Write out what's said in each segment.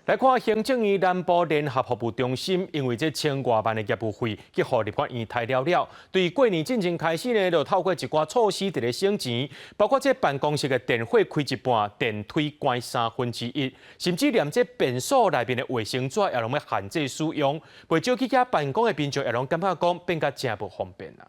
來看行政院南部聯合服務中心，因為這千外萬的業務費去予立法院刣了了，對過年進前開始呢，就透過一寡措施佇咧省錢，包括這辦公室的電火開一半，電梯關1/3，甚至連這便所內面的衛生紙也攏欲限制使用，袂少去遐辦公的民眾也攏感覺講變甲誠無方便啊。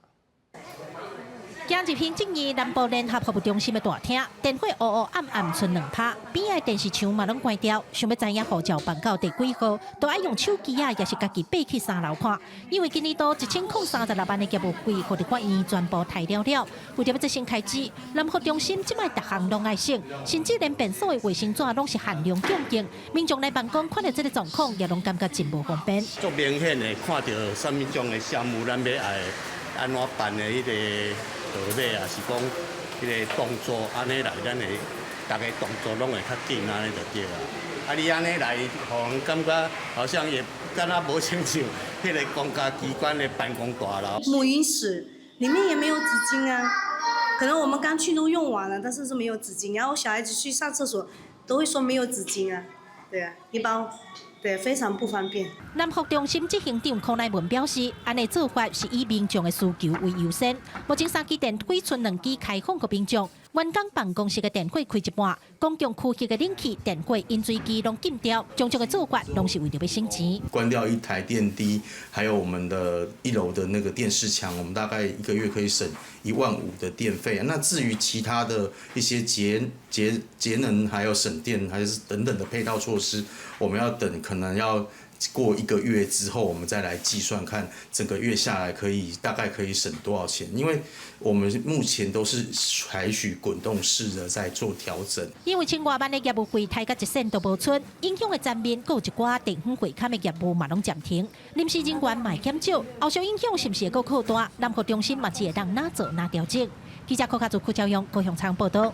行入行政院南部聯合服務中心的大廳，電火烏烏暗暗賰2趴，邊仔電視牆嘛攏關掉，想欲知影護照辦到第幾號，都愛用手機仔，抑是家己爬去三樓看。因為今年度1036萬的業務費，予立法院全部刣了了。為著欲節省開支，南服中心這擺逐項攏愛省，甚至連便所的衛生紙攏是限量供應。民眾來辦公看著這个狀況，也攏感覺真無方便。足明顯的看著啥物種的項目，咱欲愛按怎辦的彼个號碼，抑是講彼个動作按呢來，咱會逐个動作攏會較緊，按呢就對啊。啊，你按呢來，予人感覺好像也敢若無親像彼个公家機關的辦公大樓。母嬰室裡面也沒有紙巾啊，可能我們剛去都用完了，但是是沒有紙巾。然後小孩子去上廁所都會說沒有紙巾啊，對啊，一般。對，非常不方便。南服中心執行長柯乃文表示，按呢做法是以民眾的需求為優先。目前三支電梯賰兩支開放予民眾，員工辦公室的電火開一半，公共區域的冷氣、電火、飲水機攏禁掉，種種的做法攏是為著欲省錢。關掉一台電梯，還有我們的一樓的那個電視牆，我們大概一個月可以省1萬5的電費。那至於其他的一些節能，還有省電，還是等等的配套措施，我們要等可能要過一個月之後，我們再來計算，看整個月下來可以大概可以省多少錢。因為我們目前都是採取滾動式的在做調整。因為千外萬的業務費刣甲一仙都無賰，影響的層面，閣有一寡地方會勘的業務嘛攏暫停，臨時人員嘛會減少，後續影響是毋是會閣擴大？南服中心嘛只會當哪做哪調整。記者柯卡祖、柯昭勇高雄採訪報道。